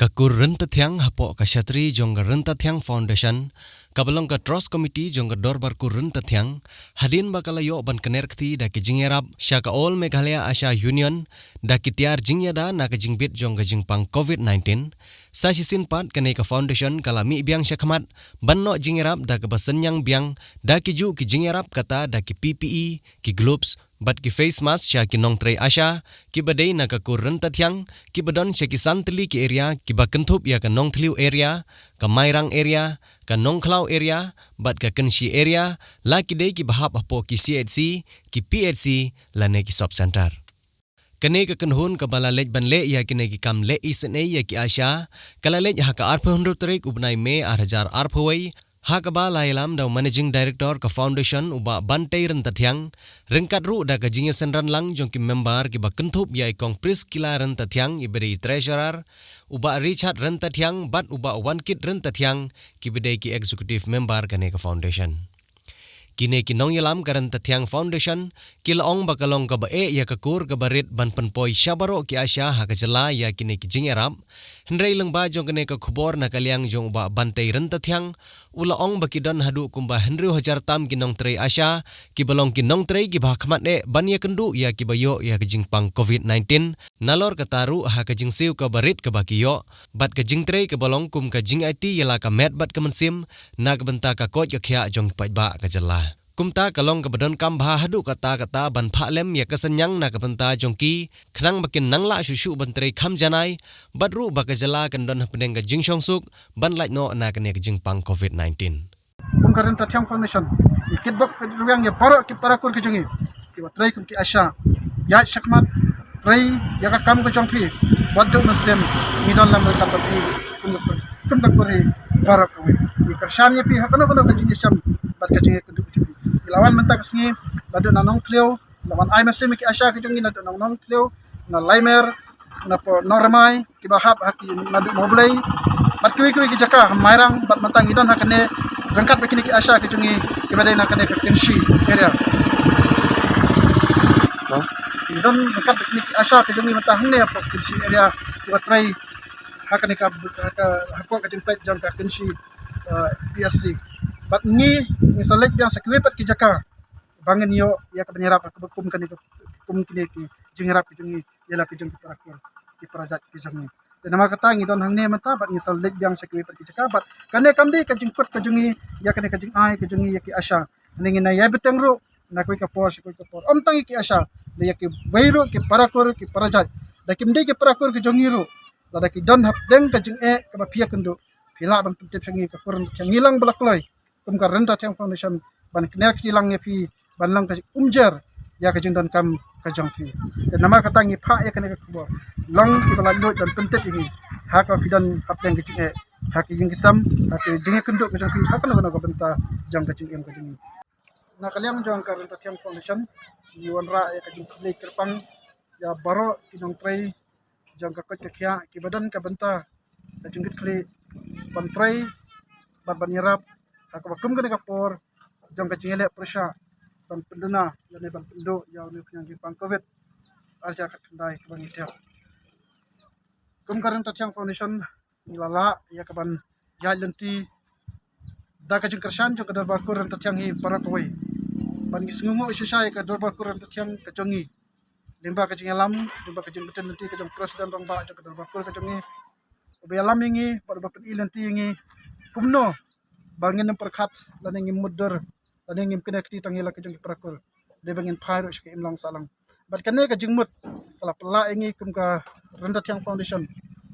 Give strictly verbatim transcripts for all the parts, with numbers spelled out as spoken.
Ka kur Ryntathiang hapoh ka shatri jong ka Ryntathiang Foundation, kaba long ka Trust Committee jong ka Dorbar Kur Ryntathiang, hadien ba ka la ïoh ban kner kti da ki jingïarap sha ka All Meghalaya ASHA Union, da ki tiar jingïada na ka jingbit jong ka jingpang COVID nineteen, sa shisien pat kane ka foundation ka la mih biang shakhmat ban noh jingïarap da kaba synñiang biang da ki juh ki jingïarap kata da ki P P E, ki gloves, bad ki face mask sha ki nongtrei ASHA kiba dei na ka kur Ryntathiang, kiba don sha ki san tylli ki area kiba kynthup ïa ka Nongthliew area, ka Mairang area, ka Nongkhlaw area, bad ka Kynshi area, la ki dei kiba hap hapoh ki C H C, ki P H C, lane ki sub center. Kane ka kynhun kaba la leit ban leh ïa kine ki kam leh isynei ïa ki ASHA, ka la leit ha ka arphew hynriew tarik u bnai May ar hajar arphew wei, ha kaba la ïalam da u Managing Director ka Foundation u Bah Bantei Ryntathiang, ryngkat ruh da ka jingïasynran lang jong ki member kiba kynthup ïa i Kong Priscilla Ryntathiang iba dei i Treasurer, u Bah Richard Ryntathiang bad u Bah Wankit Ryntathiang kiba dei ki Executive Member kane ka Foundation. Kine ki nongïalam ka Ryntathiang Foundation, ki la ong ba ka long kaba eh ïa ka kur kaba rit ban pynpoi sha baroh ki ASHA ha ka jylla ïa kine ki jingïarap. Hynrei lyngba jong kane ka khubor na ka liang jong u Bah Bantei Ryntathiang, u la ong ba ki don haduh kumba hynriew hajar tam ki nongtrei ASHA, kiba long ki nongtrei kiba ha khmat eh ban ïakynduh ïa kiba ïoh ïa ka jingpang COVID nineteen, nalor kata ruh ha ka jingsiew kaba rit kaba ki ïoh, bad ka jingtrei kaba long kum ka jingaiti ïa la ka met bad ka mynsiem, na ka bynta ka koit ka khiah jong ki paidbah ka jylla. Kumta ka long kaba donkam bha haduh katta katta ban phah lem ïa ka synñiang na ka bynta jong ki, khnang ba kin nang lah shuh shuh ban trei kham janai, bad ruh ba ka jylla kan don hapdeng ka jingshongsuk ban lait noh na kane ka jingpang COVID nineteen. Kum ka Ryntathiang Foundation, ngi kitbok rwiang ïa baroh ki para kur ki jong ngi kiba trei kum ki ASHA. Ïaid shakhmat, trei ïa ka kam ka jong phi. Wat duh mynsiem, ngi don lang ryngkat bad phi kum ka kur, kum ka kur hi baroh kawei. Ngi kyrshan ïa phi ha kano kano ka jingïashem bad ka jingïakynduh ka jong phi. Ngi la wan mynta ka sngi, la duh na Nongthliew, la wan ai mynsiem ïa ki ASHA ki jong ngi, la duh na Nongthliew, na Laimer, na poh Nongrimai, kiba hap ha ki naduh Mawblei, bad kiwei kiwei ki jaka ha Mairang, bad mynta ngi don ha kane ryngkat bad kine ki ASHA ki jong ngi kiba dei na kane ka Kynshi area. Ngi don ryngkat bad kine ki ASHA ki jong ngi mynta hangne hapoh Kynshi area, kiba trei ha kane ka, ha ka, hapoh ka jingpeit jong ka Kynshi, eh, P S C. Bad ngi, ngi sa leit biang sa kiwei pat ki jaka ba ngin ïoh ïa ka ban ïarap ha kaba kum kane ka, kum kine ki jingïarap ki jong ngi ïa la ki jong ki para kur, ki para jait ki jong ngi. Te namar kata ngi don hangne mynta bad ngi sa leit biang sha kiwei pat ki jaka, bad kane kam dei ka jingkut ka jong ngi ïa kane ka jingai ka jong ngi ïa ki ASHA. Hangne ngin ïai bteng ruh na kawei ka por sha kawei ka por. Ym tang ïa ki ASHA, da ïa kiwei ruh ki para kur ki para jait. Da kim dei ki para kur ki jong ngi ruh, lada ki don hapdeng ka jingeh kaba phi ïakynduh, phi lah ban pyntip sha ngi ka kur, sha ngi lang ba la kloi kum ka Ryntathiang Foundation ban kner kti lang ïa phi, ban long ka umjer ïa ka jingdonkam ka jong phi. Te namar kata ngi phah ïa kane ka khubor, long kiba laitluid ban pyntip ïa ngi ha kaba phi don hapdeng ka jingeh, ha ka ïing ka sem, ha ka jingïakynduh ka jong phi ha kano kano ka bynta jong ka jingim ka jong ngi. Na ka liang jong ka Ryntathiang Foundation, ngi wanrah ïa ka jingkhublei kyrpang ïa baroh ki nongtrei jong ka koit ka khiah kiba don ka bynta ka jingkitkhlieh ban trei bad ban ïarap ha kaba kum kane ka por jong ka jingïaleh pyrshah ban pynduna lane ban pynduh ïa une u khñiang jingpang Covid ar hajar khatkhyndai kaba ngi thiah. Kum ka Ryntathiang Foundation, ngi la lah ïa ka ban ïaid lynti da ka jingkyrshan jong ka Dorbar Kur Ryntathiang hi baroh kawei. Ban ngi sngewnguh shisha ïa ka Dorbar Kur Ryntathiang ka jong ngi, lyngba ka jingïalam, lyngba ka jingbtin lynti ka jong President Rangbah jong ka Dorbar Kur ka jong ngi, uba ïalam ïa ngi bad uba pyni lynti ïa ngi kumno ba ngin ym pyrkhat lane ngim mutdur lane ngim kner kti tang ïa la ka jong ki para kur, dei ba ngin phai ruh sha ka imlang sahlang. Bad kane ka jingmut ka la pynlah ïa ngi kum ka Ryntathiang Foundation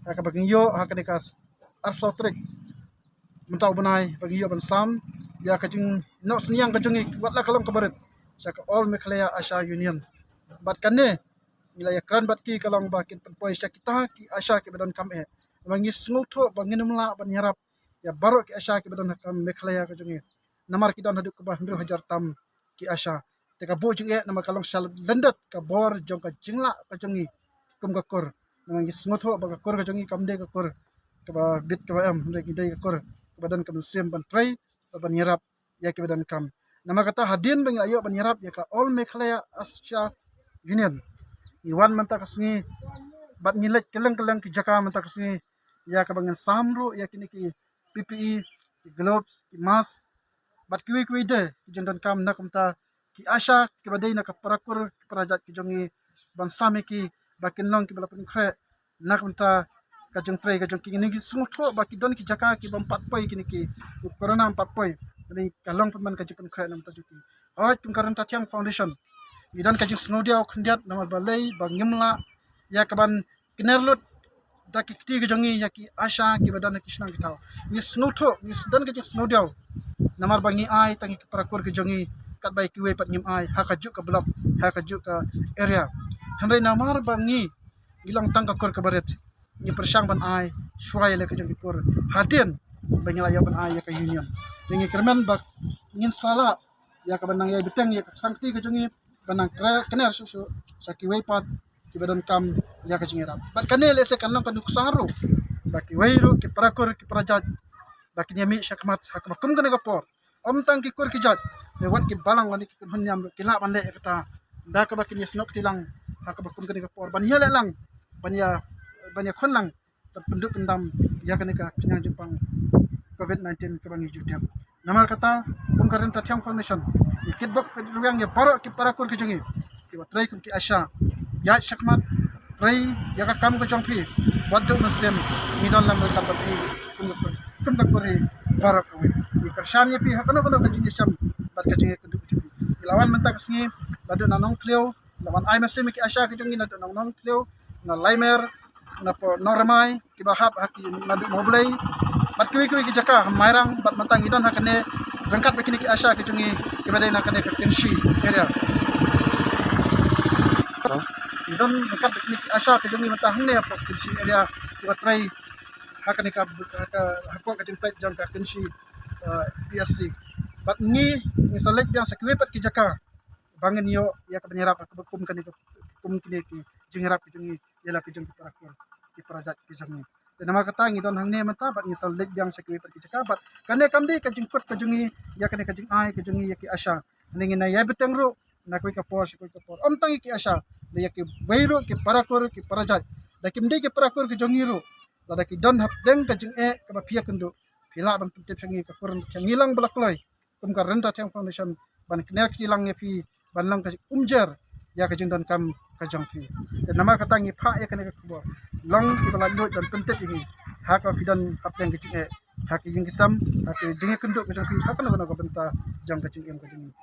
ha kaba ngi ïoh ha kane ka arphew saw tarik mynta u bnai ba ngi ïoh ban sam ïa ka jingnoh synñiang ka jong ngi, wat la ka long kaba rit, sha ka All Meghalaya ASHA Union. Bad kane ngi la ïakren bad ki, ka long ba kin pynpoi sha kita ki ASHA kiba donkam eh. Ba ngi sngewthuh ba ngin ym lah ban ïarap ïa baroh ki ASHA kiba don ha ka Meghalaya ka jong ngi, namar ki don haduh kaba hynriew hajar tam ki ASHA. Te ka buh jingeh namar ka long sha lyndet ka bor jong ka jinglah ka jong ngi kum ka kur. Namar ngi sngewthuh ba ka kur ka jong ngi kam dei ka kur kaba bit kaba em, hynrei ngi dei ka kur kaba don ka mynsiem ban trei, ban ïarap ïa kiba donkam. Namar kata hadien ba ngi la ïoh ban ïarap ïa ka All Meghalaya ASHA Union, ngi wan mynta ka sngi bad ngi leit kylleng kylleng ki jaka mynta ka sngi ïa kaba ngin sam ruh ïa kine ki P P E, ki gloves, ki mask, bad kiwei kiwei de ki jingdonkam na kumta ki ASHA kiba dei na ka para kur ki para jait ki jong ngi ban sam ïa ki ba kin long kiba la pynkhreh na kumta ka jingtrei ka jong ki. Ngi sngewthuh ba ki don ki jaka kiba ym pat poi kine ki, u corona ym pat poi. Ngi ka long pynban ka jingpynkhreh na kumta jong ki. Hooid, kum ka Ryntathiang Foundation ngi don ka jingsngewdiaw khyndiat namar balei ba ngim lah ïa kaban kner lut da ki kti ka jong ngi ïa ki ASHA kiba don ha ki shnong ki thaw. Ngi sngewthuh, ngi don ka jingsngewdiaw namar ba ngi ai tang ïa ki para kur ki jong ngi katba ïa kiwei pat ngim ai ha kajuh ka block, ha kajuh ka area. Hynrei namar ba ngi ngi long tang ka kur kaba rit, ngi pyrshang ban ai shuwa ïa la ka jong ki kur hadien ba ngi la ïoh ban ai ïa ka union. Ngi kyrmen ba ngin sa lah ïa kaban nang ïai bteng ïa ka sangkti ka jong ngi ban nang kre-, kner shuh shuh sha kiwei pat kiba donkam ïa ka jingïarap. Bad kane lehse kan long ka nuksa ruh ba kiwei ruh ki para kur ki para jait ba kin ïa mih shakhmat ha kaba kum kane ka por. Ym tang ki kur ki jait, ne wat ki balang lane ki kynhun niam ruh ki lah ban leh ïa kata da kaba kin ïa snoh kti lang ha kaba kum kane ka por ban ïa leh lang, ban ïa, ban ïa khun lang, ban pynduh pyndam ïa kane ka khñiang jingpang covid nineteen kaba ngi ju tip. Namar kata, kum ka Ryntathiang Foundation ngi kitbok kitrwiang ïa baroh ki para kur ki jong ngi kiba trei kum ki ASHA, ïaid shakhmat, trei ïa ka kam ka jong phi. Wat duh mynsiem, ngi don lang bad phi kum ka kur, kum ka kur hi baroh kawei. Ngi kyrshan ïa phi ha kano kano ka jingïashem bad ka jingïakynduh ka jong phi. Ngi la wan mynta ka sngi naduh na Nongthliew, la wan ai mynsiem ïa ki ASHA ki jong ngi naduh na Nongthliew, na Laimer, na Nongrmai, kiba hap ha ki naduh Mawblei bad kiwei kiwei ki jaka ha Mairang, bad mynta ngi don ha kane ryngkat bad kine ki ASHA ki jong ngi kiba dei na kane ka Kynshi area. Ngi don ryngkat bad kine ki ASHA ki jong ngi mynta hangne hapoh Kynshi area kiba trei ha kane ka, ha ka, hapoh ka jingpeit jong ka Kynshi, eh, P S C. Bad ngi, ngi sa leit biang sa kiwei pat ki jaka ba ngin ïoh ïa kaban ïarap ha kaba kum kane ka, kum kine ki jingïarap ki jong ngi ïa la ki jong ki para kur ki para jait ki jong ngi. Te namar kata ngi don hangne mynta bad ngi sa leit biang sha kiwei pat ki jaka bad kane kam dei ka jingkut ka jong ngi ïa kane ka jingai ka jong ngi ïa ki ASHA. Hangne ngin ïai bteng ruh na kawei ka por sha kawei ka por. Ym tang ïa ki ASHA, da ïa kiwei ruh ki para kur ki para jait. Da kim dei ki para kur ki jong ngi ruh, lada ki don hapdeng ka jingeh kaba phi ïakynduh, phi lah ban pyntip sha ngi ka kur, sha ngi lang ba la kloi kum ka Ryntathiang Foundation ban kner kti lang ïa phi ban long ka umjer ïa ka jingdonkam ka jong phi. Te namar kata ngi phah ïa kane ka khubor, long kiba laitluid ban pyntip ïa ngi ha kaba phi don hapdeng ka jingeh, ha ka ïing ka sem, ha ka jingïakynduh ka jong phi, ha kano kano ka bynta jong ka jingim ka jong ngi.